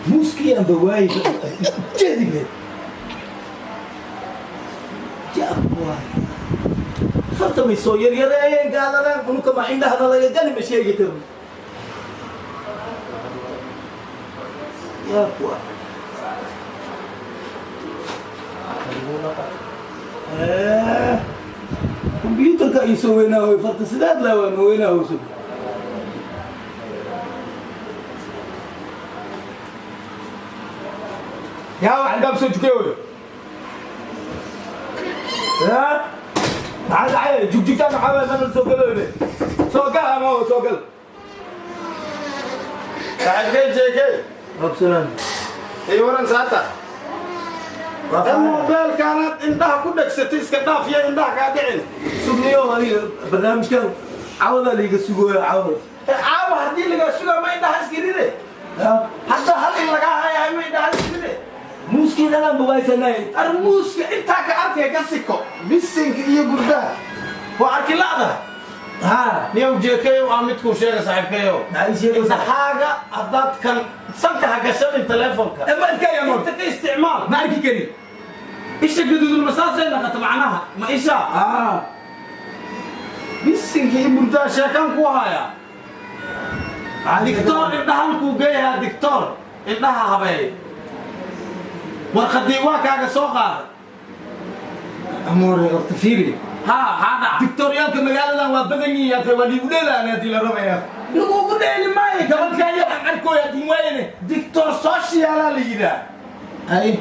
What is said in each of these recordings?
Muuskii aan bawaayey jeedibe jaab waay, farta way soo yaryareeyeen gaaladan. Unuka ma indhahana laga gani? Ma sheegi karo. Yaab waay. Computerka ii soo weynaahoy, farta sidaad laa waa ma weynaahoyso. Yaa wax albaab soo jukeeyo? Ya, maxaa dhacay? Jugjugtaan maxaa waay? Mana soo galoone, soo gal ama soo gal. Saaxiibkay JK. Absalaan. Ii waran saata. Tan moobeelkaanaad indhaha ku dhegsatay iska dhaaf, iyo indhaha kaa dhicin. Sugniyo, aniga barnaamijkan cawadaa liiga sugooya, cawada. Ee caawa haddii lagaa sugaa, ma indhaha isgiride? Ya. Hadda hal in lagaa hayahay, ma indhaha isgiride? Muuskii dhalaan bawaaysanay. Armuuska intaa ka arkay ka siko bisinka iyo gurdaha waa arki la'dahay. Ha. Niyow jeekayow, aa midkuu sheega saaxiibkayow. Maxaa ii sheegaysaa? Indhahaaga haddaad kan sanka ha gashanin teleefonka. Ma arkaya mo. Inta ka isticmaal. Ma arki karin. Isha gaduudan ma saasay naqata macnaha ma isha? Ah. Bisinka iyo burdaha sheekaan ku hayaa. Dictoor indhahan kuu geeyaa, dictoor indhaha habeey. Warqadii waa kaaga soo qaaday. Amoore, horta fiiri. Ha haa dhac. Dictooryaalka magaaladan waa badan yihiin yaakay, waa liigu dheelaan haddii la rabaya. Lagugu dheeli maayo. Gabalkaayo aan arkooy haddii waayane. Dictoor socialaa la yidhaah. Ay.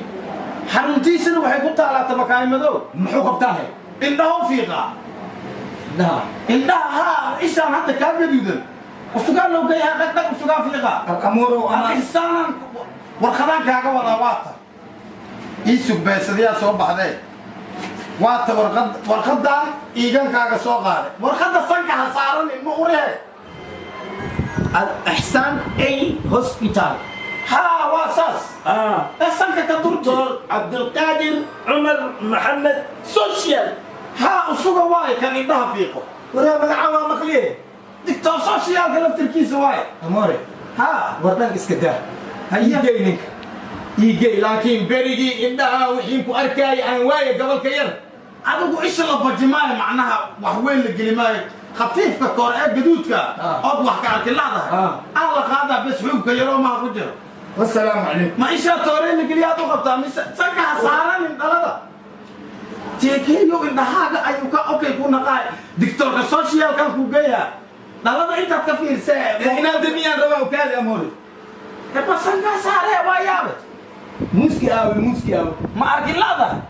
Xaruntiisana waxay ku taalaa Tabakaay Madow. Muxuu qabtaa he? Indhaha u fiiqaa. Indhaha? Indhaha haa, ishaan hadda kaa gaduudan usugaa loo geeyaa, dhagdhag usugaa fiiqaa. Amoorow ama Al-Ixsaanan warqadaan kaaga wadaa, waata ii sug, beesadayaa soo baxdee. Waata warqad, warqadan iigankaaga soo qaaday. Warqadda sanka ha saaranin, ma urehe. Al Ixsaan A Hospital. Haa, waa saas. Ah. Ee sanka ka durji. Doctor Cabdulqaadir Cumar Maxamed Social. Haa, usuga waaye kan indhaha fiiqo. Waraa, magaca waa maqliye. Dictor socialka laftirkiisa waaye. Amoore. Haa. War dhan iska daa. Iigey ninka iigey, laakiin berigii indhaha wixiin ku arkaayay aan waaye gabalka yar. Adigu isha la baji maayo, macnaha wax weyn la geli maayo. Khafiifka kore ee gaduudka ood wax ka arki ladahay aa la qaadaa bes, xuubka yaroo maha ku jiro. Wasalaamu calaykum. Ma ishaa toorey la geliyaad u qabtaa mise sanka ha saaranin dhalada? Jeekeeyo, indhahaaga ayuu ka okay ku naqaay. Dictorka socialkan ku geeyaa, dhalada intaad ka fiirsee. Inaan damiyaan rabaa, okaadi amoore. Eba sankaa saaree, waa yaabe. Muuski aawe? Muuski aawe? Ma arkin ladahay?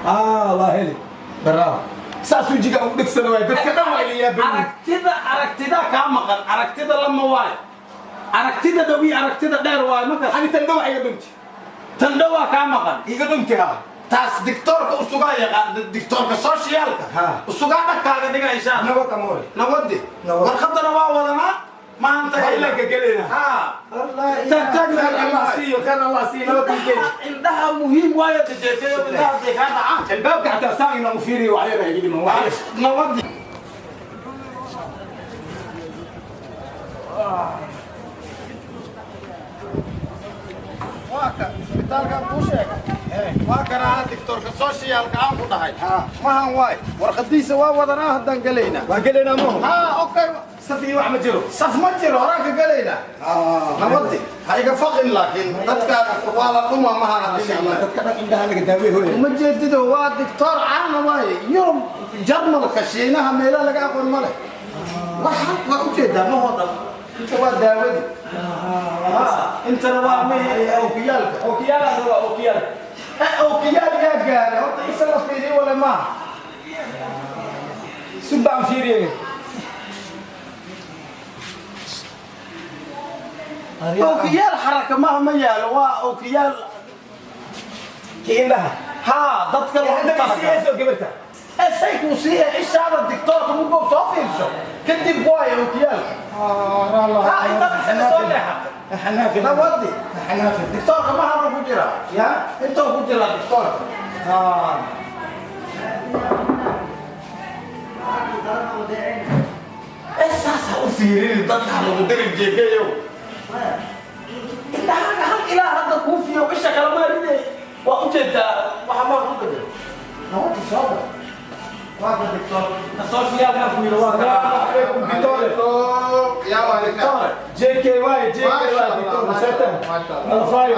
Ah, waa heli. Bravo, saas wejiga ugu dhegsana waay, dadka dhan waa ila yaaban. Aragtida, aragtida kaa maqan, aragtida lama waayo, aragtida dhow iyo aragtida dheer waayo markaas. Ani tan dhow iga dhunti. Tan dhowaa kaa maqan. Iga dhunti ha. Taas dictoorka usugaa yaqaan, dictoorka socialka. Usugaa dhagkaaga dhiga insha Allah. Nabad amoore. Nabadi. Nabad. Warqadana waa wadanaa maanta. Haylanka gelina. Ha, taag taagna. Khayr Allah siiyo, khayr Allah siiyo, nabad ku geey. Indhaha muhiim waayo dajeekeeyo, indhaha hadday kaa dhacaan. Albaabka xataa saan inaan u fiiriyo wax yar iga dhiman wax yar. Nabadi. Waa ka isbitaalkan kuu sheegay, waa kana dictoorka socialka aan ku dhahay. Mahan waay, warqadiisa waa wadanaa, haddaan gelaynaa. Waa gelaynaa maho? Ha, okay. Saf iyo wax ma jiro? Saf ma jiro, horaan ka gelaynaa. Nabadi, ha iga faqin, laakiin dadka waa la dhuma mahan haddii la Dadka dhan indhaha laga daawey hooya. Uma jeedido, waa dictoor caana waaye. Yurub, Jarmalka, Shiinaha, meelaha laga aqoon ma leh. Waxa waa ujeedaa mahoo dhan, inta waa daawadii, intana waa mihii ookiyaalka. Ookiyaala. Ookiyaal yaa gaaray horta isha la fiiriyo wala maaha. Subaan fiiriyay. Ookiyaal xaraka maaha, ma yaalo, waa ookiyaal. Kii indhaha. Haa, dadka loogu Hadda talagalay. isiiyayso gabarta. Say kuu siiya ishaada diktoorka mugoo soo fiirso kadib waayo ookiyaalka. Ha, intaad isaga soo leexatay nabadi. Diktoorka mahanu ku jiraa. Ya. Intuu ku jiraa diktoorka. Saas ha u fiirini, dadka ha lagu dirin jeekeeyow. Indhahaaga hal ilaa hadda kuu fiyo, isha kale maarinay waa ujeedaa waxa maa ku gaday nabadi soo bar. Waa ka diktoor Social ku yiri waa ka. Alaykum Victoria. يا والد. JKY JKY Victoria seta. Malafayo.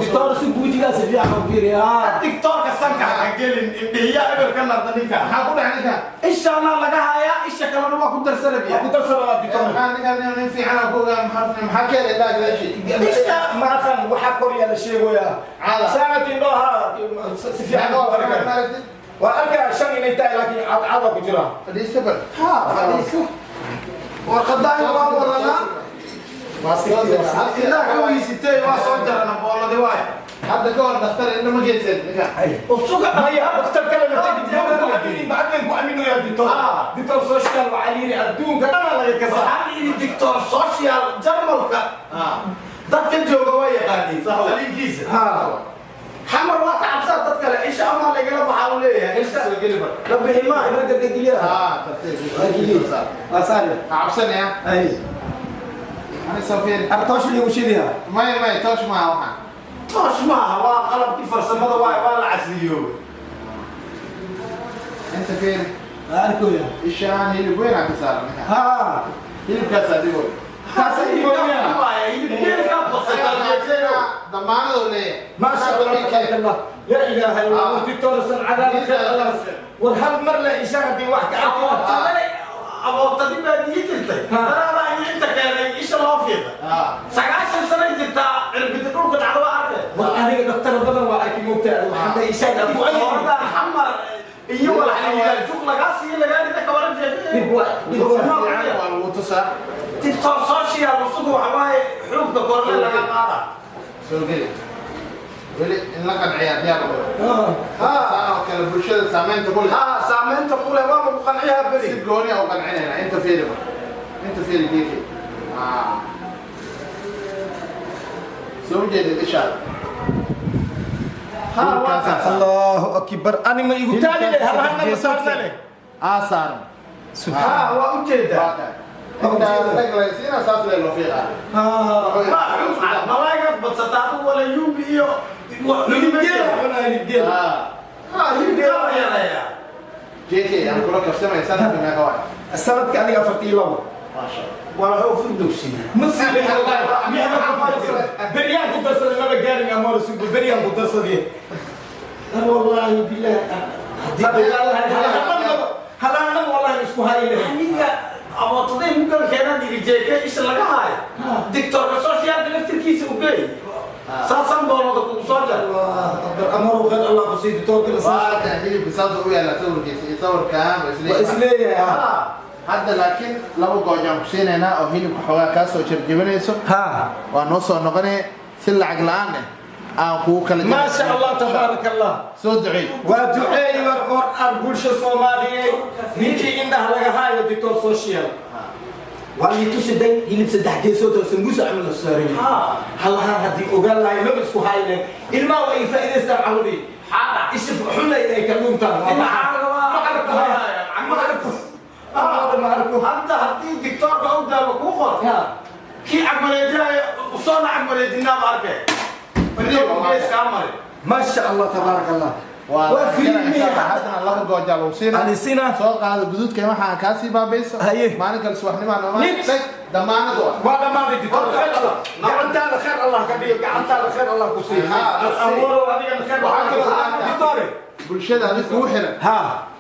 Victoria si guujiga si fiican u fiiriya. Diktoorka sanka ha gelin, indhihiya eber ka narda ninka. Maxaa ku dhacay ninka? Ishaana laga hayaa, isha kalena waa ku darsanaya. Ku darsanaa Victoria. Maxaa ninka nin fiican aan ku ogaa, maxaa keenay indhaha gadaashii? Isha ma aqaan waxa koriya la sheegoyaa. Caada. Sanad indhaha si fiican u arkaa. Maaragtid? Waa arkaa shan inay tahay, laakiin cadcada ku jira. Fadhiisto bal. Ha, fadhiiso. Warqadaan waa wadanaa. Indhaha ka weysitay waa soo jarana booladi waay. Hadda ka hor dhakhtar indho ma geysan ninka. Usuga. Maya, dhakhtar kale ma tagin. Ku amini macallin ku amino ya doctor. Doctor social waxaa la yidhi adduunka dhan laga kasaa. Waxaan yidhi doctor social Jarmalka dadka jooga waa yaqaaniin saliinkiisa. Xamar waa ka cabsaa dad kale, isha amaa lagala baxaa u leeyahay. Isha soo geli bal. La bixi ma ragga geliya. Ah, tartiib. Waa saari. Ha cabsanaya. Ay. Ani soo fiiri. Artoosh liigu shidiya. Maya, maya, toosh maaha waxaan. Toosh maaha, waa qalabkii farsamada waay, waa la casriyoobay. Inta fiiri. Waa arkoya. Ishaan hilib weyn aa ka saaran ninka. Ha. Hilibkaasaa dhigoy. Kaasa iibooyaa. Damaanadoo leeyahay. ما شاء الله تبارك الله، لا اله الا الله. دكتور سنعدان خير الله. وهل مر له اشاره دي واحد كعطوه. Abootadi baa diyi jirtay daraabaa iyo inta keenay isha loo fiiqa. 90 sanay jirtaa cirbida dhulka dhacda waa arkay. وانا دكتور بدل واركي موتى وحتى اشاره ابو اي. Diktoorada xamar iyo waxa la yidhaha jug lagaa siiyo lagaa rida ka waran jeedin. Waa lagu tusaa. Diktoor social usugu waxa waaye xuubka korle laga qaada. Soo geli. Weli in la qanciyaa diyaar u ah. Saan oo kale bulshada saameynta ku leh. Haa, saameynta ku leh waa lagu qanciyaa beri. Si gooni ah u qancinayna. Inta fiiri ba. Inta fiiri geeki. Ah. Soo jeedid ishaada. Haa, waa kaas. الله اكبر، انا ما يقول تالي له هل انا مسارنا له. Aa saaran. Haa, waa ujeedaa. Waa kan. Inta rag la siina saas lee loo fiiqaa. Ma xuub malaagaad badsataa adigu wala yuubi iyo نبدأ. Ah. Haa, hilibka la yareeyaa. JK aan kula kabsamay sanadka meeqa waay? السند كان افرتي له. Maasha Allah. Waa wuxuu furdugsiiyey. مصير بريان كنت ارسل ما بقارن يا مورس يقول بريان كنت ارسل. والله بالله هلا انا والله اسمه هاي. Aniga abootaday mugan keenaan yidhi jeeke isha laga haayo dictoorka socialka laftirkiisa u geey saasaan boolada kugu soo jar. الله اكبر، امره خير الله قصيد توكل. Waa kan hilibka saas u yaala sawirkiisa iyo sawirkaan waa isleeyahay. واسليه. Haa. Hadda laakiin laba gooj aan ku siinaynaa oo hilibka xoogaa kaa soo jarjabinayso. ها. Waa noo soo noqonaya si lacag la'aan ah aan kugu kala ما شاء الله تبارك الله. Soo duceey. ودعي والقرآن بلشة صومالية نيجي إنها لها هاي دكتور سوشيال واللي tusiday hilib saddex geesood oo sambuusa camal la saaray. Halahan haddii ogaan lahay maba isku hayne ilmaha waa ay faa'iidaystaan cawadii isha xunna ay ka dhuuntaan. Ma arko, ma arko, ma arko. Hadda haddii dictoorka u daabo kuu qor kii cagmareejinaayo usoona cagmareejinaaba arkay geeskaa mari. ما شاء الله تبارك الله. Waa waa fiilmi. Haddana laba gooj aa lagu siinaa. Alisina. Soo qaado guduudka waxaa kaa sii baabayso. Haye. Maalin kale subaxnimaa noomaa. Nix. Damaanad waa. Waa dhammaaday dictoor, khayr Allah gacantaada, khayr Allah ka dhigo gacantaada, khayr Allah ku siiyo. Abuuro adigana khayr Allah ku siiyo dictoore. Bulshada adig kugu xiran. Ha.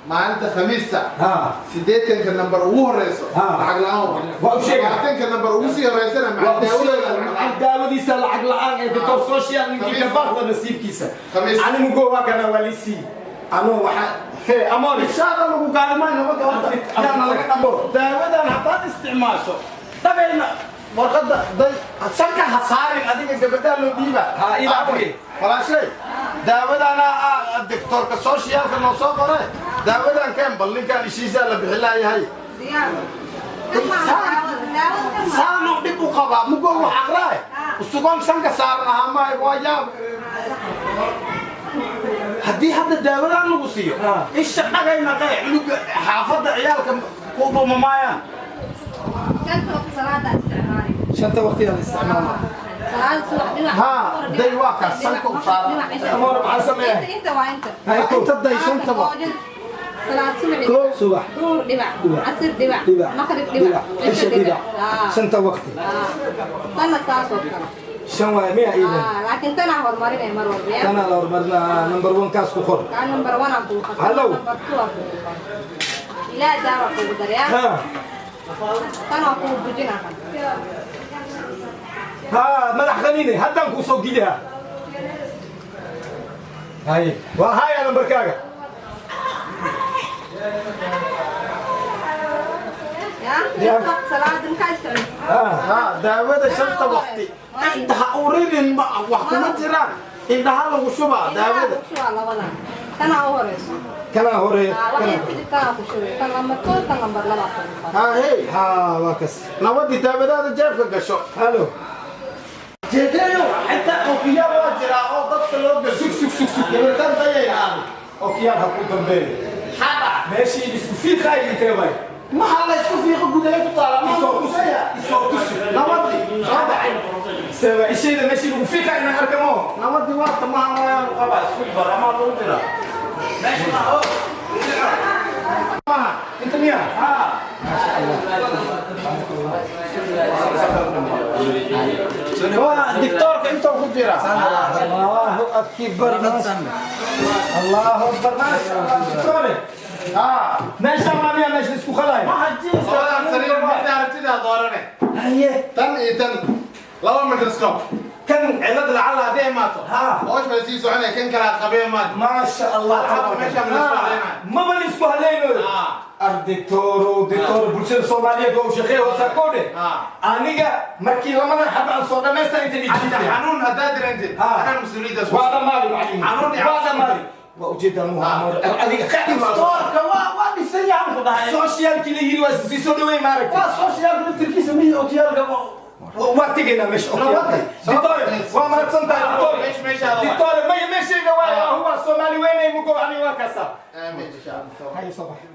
Maalinta Khamiista 80-ka nambar ugu horeyso lacag la'aan waa u sheegaa. 20-ka nambar ugu sii horeysana maca daawadooda lacag daawadiisa lacag la'aan ee doctor social ninkii ka baaqda nasiibkiisa. Khamiis. Anigu go waa kana waa lisii anuu waxa he amore Ishaada lagu gaalmayn nabadda horta yaana laga dhamo. Daawadan haddaad isticmaasho dhagayna warqadda day sanka ha saarin adiga gabadhaa loo dhiiba. Ha, ila akhri. Walaashay daawadana doctorka socialka noo soo qore daawadan keen bal ninkaan ishiisaa la bixin laayahay. Saanu dhib u qabaa mugo wax aqraay usugoon sanka saaran ahaa maayo waa yaab. Haddii hadda daawadan lagu siiyo isha dhagayna qee cunuga xaafadda ciyaalka ku dhuma maayaan. Shanta waqti la isticmaalo. Ha, day waa kaas sanka u saaran. Amore maxaa sameeyaa? Inta waa inta. Inta day shanta waqti. Salaad subax Kow subax. Duhur dhibac. Dhibac. Casir dhibac. Dhibac. Maqrib dhibac. Cisho dhibac. Shanta waqti. Tanna saas oo kale. Shan waay miya iidan? Laakiin tanaa horumarinay mar walba. Tanaa la horumarinaa number 1 kaas ku qor. Kaa number 1 aan kugu qor. Hallow. Number 2 aan kugu qor. Ilaa daawa kugu daryaa. Tanaa kugu bujinaa. Ha madax qaniine haddaan kuu soo gidaha. Hay waa haya nambarkaaga. Daawada shanta waqti indhaha urinin wax kuma jiraan indhaha lagu shubaa daawada. Tanaa u horeyso. Kanaa horeeya. Ha hey ha waa kas nabadii daawadaada jeebka gasho. Hallo. Jeedeeyo xitaa okiyaal waa jiraa oo dadka loo gasho. Sug sug sug sug. Gabartan dayay aadi. Okiyaal ha ku dambeeyo. Meeshii isku fiiqaay intee waay? Maxaa la isku fiiqo gudaha ku taala? Isoo tusi. Isoo tusi. Nabadii soo dhacay. Sewa ishayda meeshii lagu fiiqaay inaan arkamo. Nabadii waa tamaha waayaan qabaa isku bar ama lagu diraa. Meesha ma oo. Maha inta miya? Ha. Maasha Allah. Waa doctorka inta ku jira. Allahu akbar. Allahu akbar. Maasha Allah. Doctore. Ha. Meesha ma miya meesha isku khalay? Waxa jiifka labadan sariir mid aragtida doorane. Haye. Tan iyo tan laba microscope. Kan cilad lacala hadday imaato. Ha. Hoosh bay sii soconaya kan kala qabee maad. Maasha Allah. Meesha ma isku haleynaayo. Maba la isku haleynayo. Ardaytooro doctor bulshada Soomaaliyeed oo shaqeeyo sakoode. Aniga markii lamadan xab aan soo dhameystay inta Hadda lijiisay. xanuun haddaad dareentid anaan mas-uuliyaddaas Waa dhamaadi macallin. Xanuun iyo Waa dhamaadi. Waa ujeedaa muha adiga qaadim Doctorka waa dhisan yahay ku dhahay. Socialki la yiri waa si soo dhaweey maaragtay. Waa socialka laftirkiisa miyi okiyaalka Waa tegaynaa meesha. Doctor waa mahadsantahay doctor. Meeshaada waa. Doctor maya meeshayga waa huwa Soomaali weynay mugo aniga waa kaasa. Aamin insha Allah. Haye soo bax.